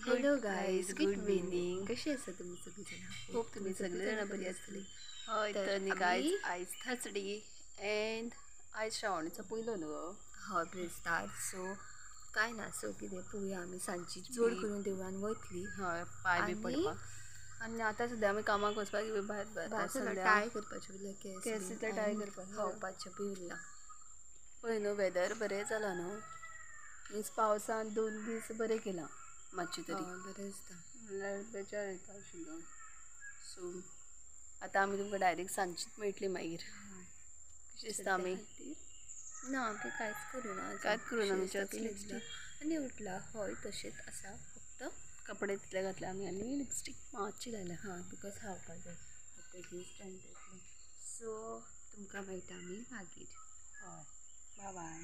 Hello guys, good evening. कशी आसा तुमी सगळी जाणां? होप तुमी सगळे जाणां बरी आसतली. हय, तर न्ही गायज, आयज थर्सडे एंड आयज श्रावणीचो पयलो न्हू. हय, ब्रेस्तार. सो कांय ना, सो कितें पळोवया आमी सांजची चड करून देवळान वयतली. हय, पांय बी पडपाक. आनी आतां सद्या आमी कामाक वचपाक भायर टाय करपाचें उरलें, केस तितले टाय करपाक खावपाचें बी उरलां. पळय न्हू वेदर बरें जालां न्हू, मिन्स पावसान 2 दीस बरें केलां मातशें तरी बरें दिसता, म्हणल्यार बेजार येता आशिल्लो. सो आतां आमी तुमकां डायरेक्ट सांजचीच मेळटली मागीर. कशें दिसता आमी? ना, आमी कांयच करूं ना, कांयच करूं ना, आमच्या लिपस्टीक आनी उठला. हय, तशेंच आसा, फक्त कपडे तितले घातले आमी आनी लिपस्टीक मातशी लायल्या. हय, because खावपाक जाय. सो तुमकां मेळटा आमी मागीर. हय, बाय बाय.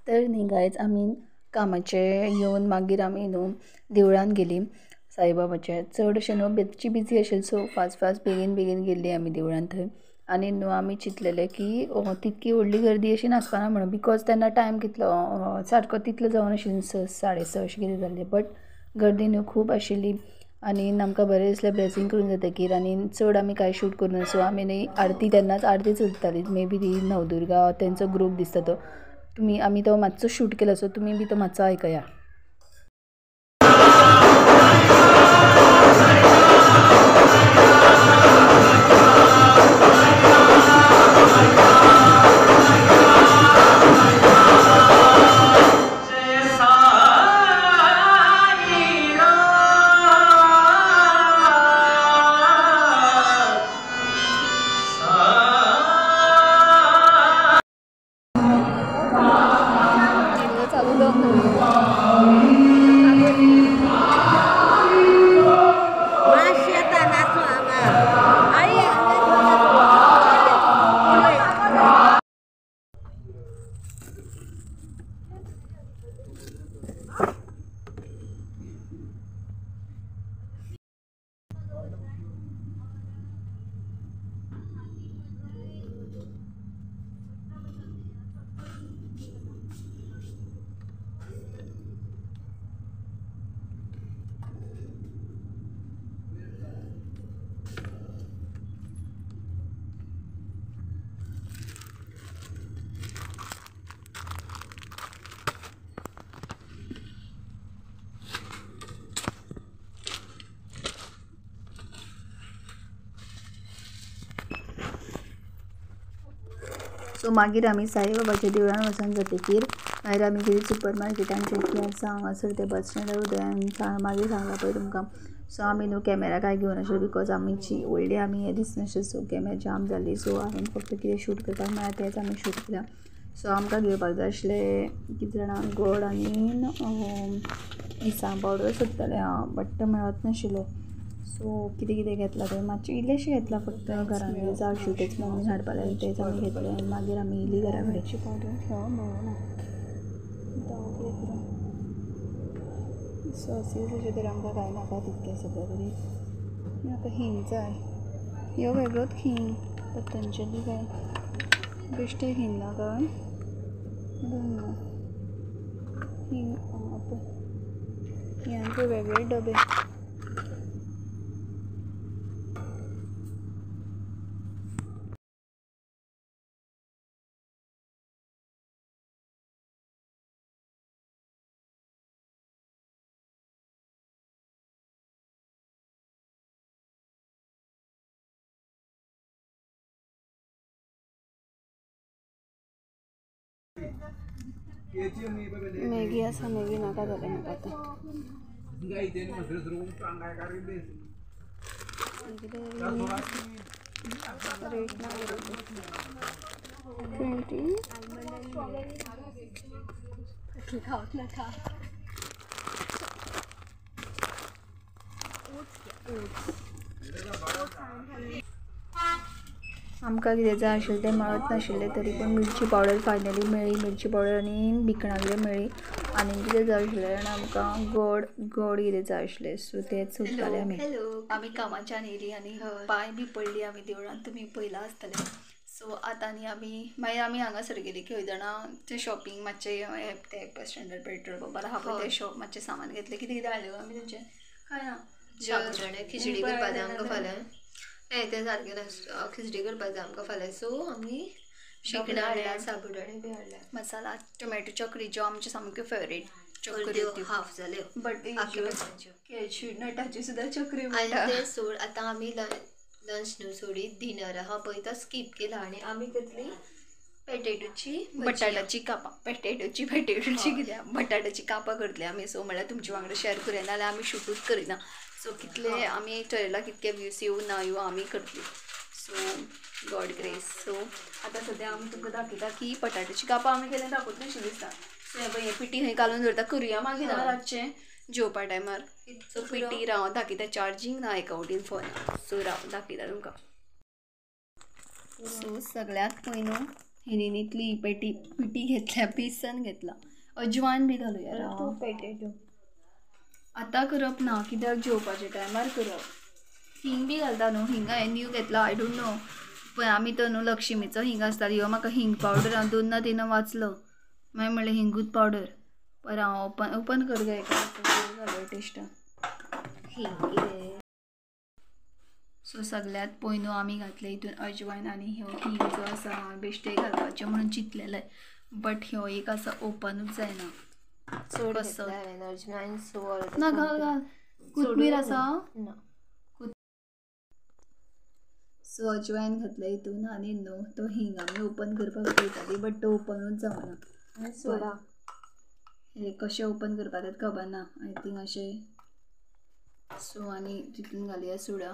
तर न्ही गायज, आमी कामाचे येवन मागीर आमी न्हू देवळान गेली साईबाबाच्या. चड अशें न्हू बेतची बिजी आशिल्ली, सो फास्ट फास्ट बेगीन बेगीन गेल्ली आमी देवळान थंय. आनी न्हू आमी चिंतलेले की तितकी व्हडली गर्दी अशी नासपाना म्हणून, because तेन्ना टायम कितलो सारको तितलो जावन आशिल्लो, 6 साडे 6 अशें कितें जाल्लें. बट गर्दी न्हू खूब आशिल्ली आनी आमकां बरें दिसलें ब्लेसींग करून जातकीर. आनी चड आमी कांय शूट करूं ना. सो आमी न्ही आरती तेन्नाच आरती चलताली, मे बी ती नवदुर्गा तेंचो ग्रूप दिसता तो, तुमी आमी तो मातसो शूट केला, सो तुमी बी तो मातसो आयकया. सो मागीर आमी साईबाबाच्या देवळान वचून जातकीर मागीर आमी गेली सुपर मार्केटान, चेक आसा हांगासर ते बस स्टँडार उदयान मागीर सांगला पळय तुमकां. सो आमी न्हू कॅमेरा कांय घेवन आशिल्ले, because आमीची व्हडली आमी हें दिसनाशिल्लें. सो कॅमेरा जाम जाल्ली, सो हांवें फक्त कितें शूट करपाक मेळ्ळा तेंच आमी शूट केलां. सो आमकां घेवपाक जाय आशिल्लें कितें जाणा, गोड आनी मिरसांग पावडर सोदतालें हांव, बट मेळत नाशिल्लें. सो कितें कितें घेतलां तें मातशें इल्लेंशें घेतलां, फक्त घरान कितें जाय आशिल्लें तेंच मम्मीन हाडपा लायलें तेंच आमी घेतलें. आनी मागीर आमी इल्ली घरा कडेन. पावडर मेळना, सॉसीस अशें तर आमकां कांय नाका तितकें सद्या तरी. म्हाका हिंग जाय, ह्यो वेगळोच हिंग, पतंजली काय बेश्टें हिंग ना काय ना हिंग. पळय हे वेगळे डबे. मॅगी आसा, मॅगी नाका जालें म्हाका आतां. रेट ना बरोबर 20. नाका. आमकां कितें जाय आशिल्लें तें मेळत नाशिल्लें, तरी पूण मिरची पावडर फायनली मेळ्ळी. मिरची पावडर आनी भिकणां कितें मेळ्ळी. आनी कितें जाय आशिल्लें जाणा आमकां, गोड गोड कितें जाय आशिल्लें, सो तेंच सोदताले आमी. हॅलो, आमी कामाच्यान येयली आनी पांय बी पडली आमी देवळान, तुमी पळयलां आसतलें. सो आतां न्ही आमी मागीर आमी हांगासर गेली खंय जाणा तें शॉपिंग मातशें तें स्टँडर्ड पेट्रोल पंपार आहा पळय तें शॉप मातशें सामान घेतलें. कितें कितें हाडलें गो आमी तेंचें कांय ना. साबुदाणे खिचडी करपा जाय आमकां फाल्यां. हें तें सारकें ना, खिचडी करपा जाय आमकां फाल्यां. सो आमी शिकणां हाडल्या, साबुदाणे बी हाडल्या, मसाला टोमॅटो चकरी ज्यो आमच्यो सामक्यो फेवरेट चकरी हाफ जाल्यो बट कॅश्यू नटाची सुद्दां चकरी. आनी तें सोड, आतां आमी लंच न्हू सोडी डिनर आहा पळय तो स्कीप केला आनी आमी करतली पेटेटोची बटाट्याची कापां. पेटेटोची पेटेटोची कित्याक बटाट्याची कापां करतली आमी. सो म्हणल्यार तुमचे वांगडा शेअर करुया, नाल्यार आमी शूटूच करिना. सो कितले आमी ठरयलां कितके व्यूज येवं ना येवं आमी करतली. सो गॉड ग्रेस. सो आतां सद्या आमी तुमकां दाखयता की बटाट्याची कापां आमी केन्ना दाखयतली अशें दिसता. सो हें पळय हें पिटी खंय घालून दवरता, करुया मागीर रातचें जेवपा टायमार. सो पिटी राव दाखयता, चार्जींग ना एका वटेन फोनाक. सो राव दाखयता तुमकां. सो सगळ्यांत पयलू हेणी इतली पेटी पिटी घेतल्या, बेसन घेतला, अजवायन बी घालुया. पेटेटो आतां करप ना कित्याक जेवपाच्या टायमार करप. हिंग बी घालता न्हू, हिंग हांवें न्यू घेतला, I don't know. पळय आमी तो न्हू लक्ष्मीचो हिंग आसता, ह्यो म्हाका हिंग पावडर हांव 2 ना 3 वाचलो, मागीर म्हणलें हिंगूच पावडर. पर हांव ओपन ओपन कर गे घालूया टेस्टाक हिंग. सो सगळ्यांत पयलू आमी घातले हितून अजवायन आनी ह्यो हिंग जो आसा हांवें बेश्टें घालपाचें म्हणून चिंतलेलें, बट ह्यो एक आसा ओपनूच जायना. चड कसो अजवायन सो ना घाल घाल कोथमीर आसा ना. सो अजवायन घातलें हितून आनी न्हू तो हिंग आमी ओपन करपाक पळयताली, बट तो ओपनूच जावना. सोडा हे कशें ओपन करपा तें खबर ना, I think अशें. सो आनी तितून घालया सोडा,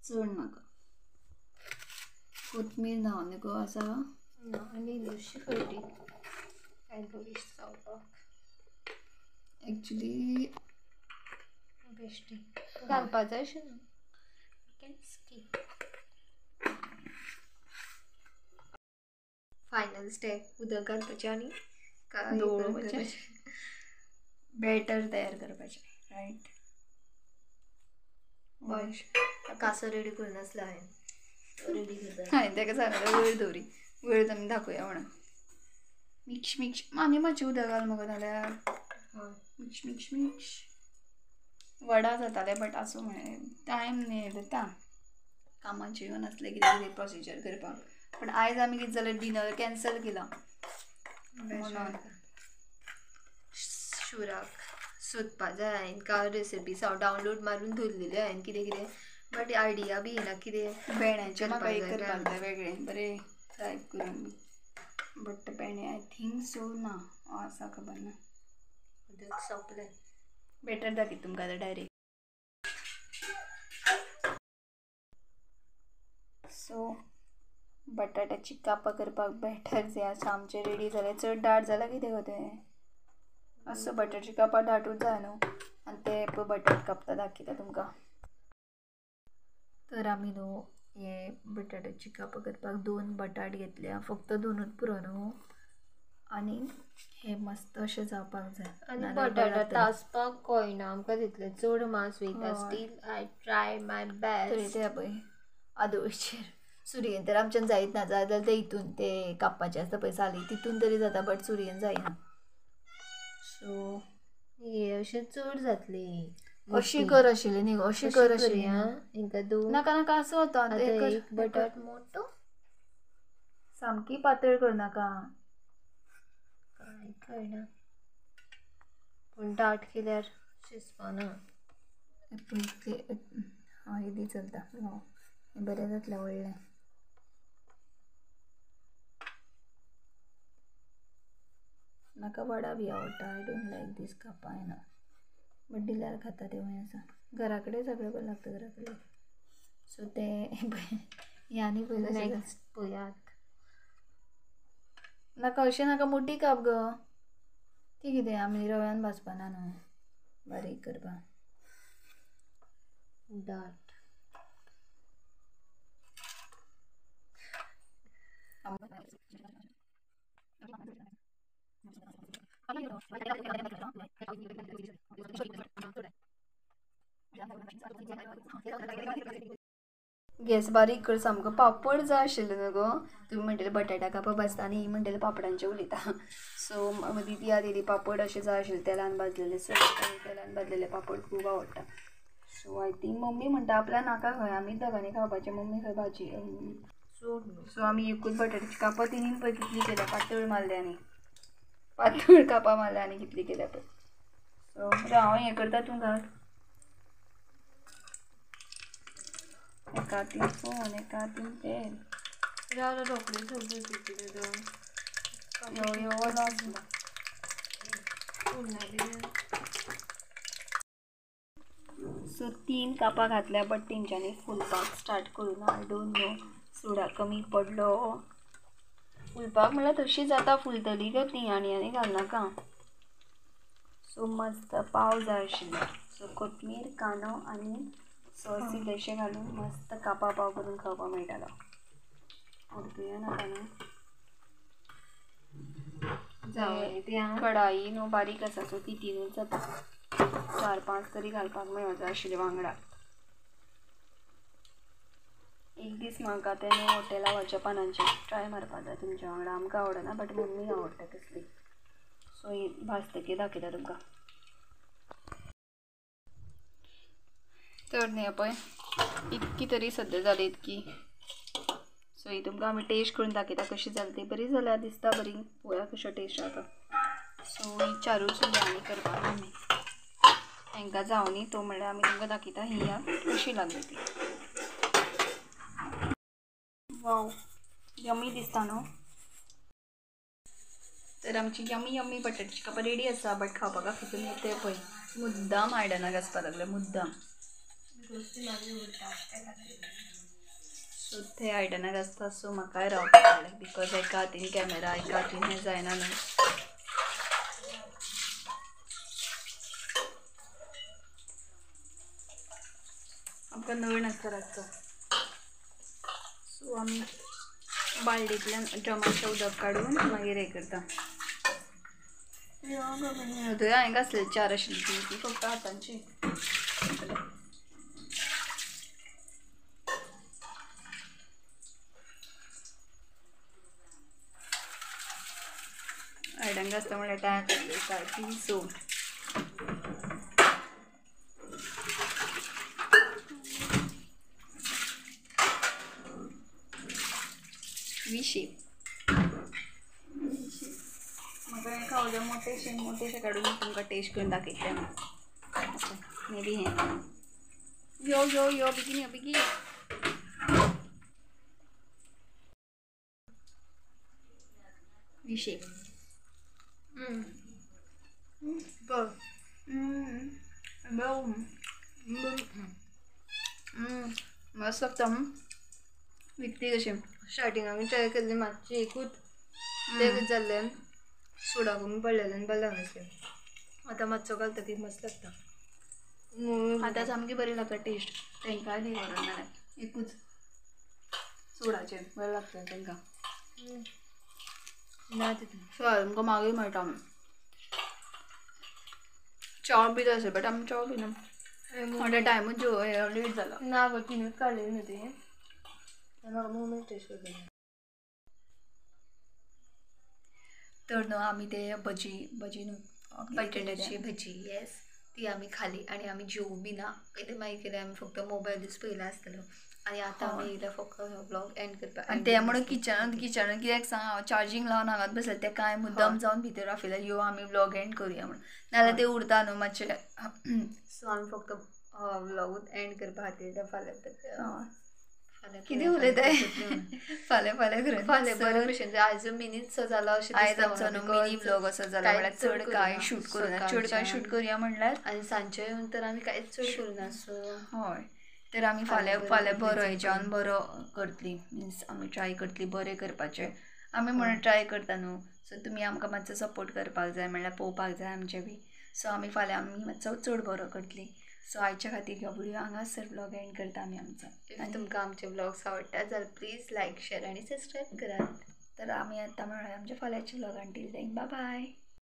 चड नाका. कोथमीर ना न्ही आसा ना. आनी इल्लीशी फटी काय बरी जावपाक एक्चुली बेश्टी घालपा जाय अशें ना, can skip. Final step उदक घालपाचें आनी दवरपाचें, बॅटर तयार करपाचें. रायट, कासो रेडी करून आसलो हांवें, रेडी करता. हांवें ताका सांगलें वयर दवरी, वयर आमी दाखोवया म्हणून. मिक्स मिक्स आनी मातशें उदक घाल मगो जाल्यार. मिक्स मिक्स मिक्स वडा जाताले, बट आसूं म्हळें टायम न्ही जाता, कामाचें येवन आसलें कितें कितें प्रोसिजर करपाक. पण आयज आमी कितें जालें डिनर कॅन्सल केलां म्हणून शुराक सोदपा जाय हांवें कांय रेसिपीज हांव डावनलोड मारून दवरलेल्यो हांवें कितें कितें, बट आयडिया बी येना कितें. भेण्याचें म्हाका एक करपाक जाय वेगळें बरें फ्राय करून, बट भेणे I think so ना आसा खबर ना. उदक सोंपलें. बेटर दाखयता तुमकां आतां डायरेक्ट. सो बटाट्याची कापां करपाक बेटर जें आसा आमचें रेडी जालें. चड दाट जालां कितें गो तें, असो बटाट्याची कापां दाटूच जाय न्हू. आनी ते पळय बटाट कापता दाखयता तुमकां. तर आमी न्हू हे बटाट्याची कापां करपाक 2 बटाट घेतल्या, फक्त 2च पुरो न्हू. आनी हे मस्त अशें जावपाक जाय. आनी बटाटा तासपाक कळना आमकां तितलें, चड मास वयता. Still I try my best. तरी ते पळय आदोळचेर सुरयेन तर आमच्यान जायत ना, जाय जाल्यार ते हितून ते कापपाचें आसता पळय साली तितून तरी जाता, बट सुरयेन जायना. सो हे अशें चड जातली. अशी कर आशिल्ली न्ही, अशी कर आशिल्ली. हेंका दोन नाका नाका असो वता एक बटाट मोठो, सामकी पातळ करनाका. कांय कळना पूण दाट केल्यार शिजपाना. हय येदी चलता, बरें जातलें व्हडलें. म्हाका वडा बी आवडटा, I don't like these कापां येना, बट दिल्यार खाता तेवूय आसा. घरा कडेन सगळें बरें लागता घरा कडेन. सो तें हें आनी पळय पळयात. नाका अशें नाका, मोटी काप गो. ती कितें आमी रव्यान भाजपाना न्हू, बारीक करपाक. दाट गॅस बारीक कर सामको पापड जाय आशिल्ले न्हू गो. तुमी म्हणटले बटाटा कापां भाजता आनी ही म्हणटले पापडांचें उलयता. सो मदीं ती याद येयली पापड अशें जाय आशिल्ले तेलान भाजलेले. सो तेलान भाजलेले पापड खूब आवडटा. सो I think mummy म्हणटा आपल्या नाका खंय आमी दोगांनी खावपाचें, मम्मी खंय भाजी. सो आमी एकूच बटाट्याची कापां तिणेन पळय कितली केल्या, पातळ मारल्या आनी पातळ कापां मारल्या आनी कितली केल्या पळय. सो हांव हें करता तूं घाल. एका हातीन फोन एका हातीन तेल. राव रोखडे सगळें यो यो आसलो. सो 3 कापां घातल्या बट तेंच्यांनी फुलपाक स्टार्ट करूं ना. I don't know सोडा कमी पडलो. फुलपाक म्हणल्यार तशी जाता फुलतली गो ती आनी आनी घालनाका. सो मस्त पाव जाय आशिल्लो. सो कोथमीर कांदो आनी सॉस इल्लेशें घालून मस्त कापां पाव करून खावपाक मेळटालो. परतुया नाका न्हू कढाई न्हू बारीक आसा सो ती तिनूच जाता. 4-5 तरी घालपाक मेळो जाय आशिल्ले वांगडा. एक दीस म्हाका तें न्हू हॉटेला वचच्या पानांचेर ट्राय मारपा जाय तुमच्या वांगडा. आमकां आवडना बट मम्मी आवडटा तसली. सो ही भाजतकीर दाखयता तुमकां. तर न्ही पळय इतकी तरी सद्या जाली इतकी. सो ही तुमकां आमी टेस्ट करून दाखयता कशी जाली ती. बरी जाल्या दिसता बरी, पळोवया कशो टेस्ट जाता. सो ही 4ूच उरल्या आनी करपाक आमी तांकां जावनी तो म्हणल्यार आमी तुमकां दाखयता ही कशी लागली ती. वाव यमी दिसता न्हू. तर आमची यमी यमी बटाट्याची कापां रेडी आसा. बट खावपाक दाखयता न्हू ते पळय मुद्दाम आयदनां घासपाक लागले मुद्दाम. सो ते आयदनां घासता. सो म्हाकाय रावपाक पडलें because एका हातीन कॅमेरा एका हातीन हें जायना न्हू. आमकां नळ नासता रातचो. सो आमी बालडेंतल्यान ड्रमाचें उदक काडून मागीर हें करता. थंय हांवें घासलेली 4 आशिल्ली ती ती फक्त हातांची. आयदनां घासता म्हणल्यार टायम जातलो सारकी. सो वी शेप म्हाका हें खावलें मोटेशें मोटेशें काडून तुमकां टेस्ट करून दाखयतलें हांव. मे बी हें यो यो यो बेगीन यो बेगीन. वी शेप मस्त लागता. विकती कशी स्टार्टिंग आमी ट्राय केल्ली मातशी एकूच तें कितें जाल्लें सोडा कमी पडलेलें आनी बरें लागनासलें. आतां मातसो घालता की मस्त लागता. आतां सामकी बरी लागता टेस्ट. तांकांय दी व्हरोन नाल्यार एकूच सोडाचें बरें लागता तांकां. ना तितून सो तुमकां मागीर मेळटा. आमी च्या बी जाय आसलें बट आमी च्या पिना म्हणल्यार टायमूच लेट जाला. ना गो तिनूच काडलेली न्हू ती म्हाका मम्मी टेस्ट करता. तर न्हू आमी ते भजी भजी न्हू बटाट्याची भजी येस ती आमी खाली आनी आमी जेवू बी ना कितें मागीर कितें आमी फक्त मोबायलूच पळयला आसतलो. आनी आतां आमी येयल्या फक्त ब्लॉग एंड करपाक. आनी ते म्हणून किचनान किचनान कित्याक सांग हांव चार्जींग लावन हांगात बसलें तें कांय मुद्दाम जावन भितर आफयलें यो आमी ब्लॉग एंड करुया म्हणून, नाल्यार ते उरता न्हू मातशें. सो आमी फक्त ब्लॉगूच एंड करपा खातीर फाल्यां कितें उलयताय फाल्यां फाल्यां करून फाल्यां बरें भशेन. आयज मिनीच जाला अशें आयज आमचो न्हू मिनी ब्लॉग असो जाला म्हणल्यार चड कांय शूट करूं ना. चड कांय शूट करुया म्हणल्यार आनी सांजचे येवन तर आमी कांयच चड करूं ना. सो हय तर आमी फाल्यां फाल्यां बरो हेज्यान बरो करतली मिन्स आमी ट्राय करतली बरें करपाचें. आमी म्हणून ट्राय करता न्हू. सो तुमी आमकां मातसो सपोर्ट करपाक जाय म्हणल्यार पळोवपाक जाय आमचें बी. सो आमी फाल्यां आमी मातसो चड बरो करतली. सो आयच्या खातीर ह्यो व्हिडियो हांगासर ब्लॉग एंड करता आमी आमचो. तुमकां आमचे ब्लॉग्स आवडटा जाल्यार प्लीज लायक शेअर आनी सबस्क्रायब करात. तर आमी आतां मेळोया आमच्या फाल्यांच्या ब्लॉगान. Till then bye bye.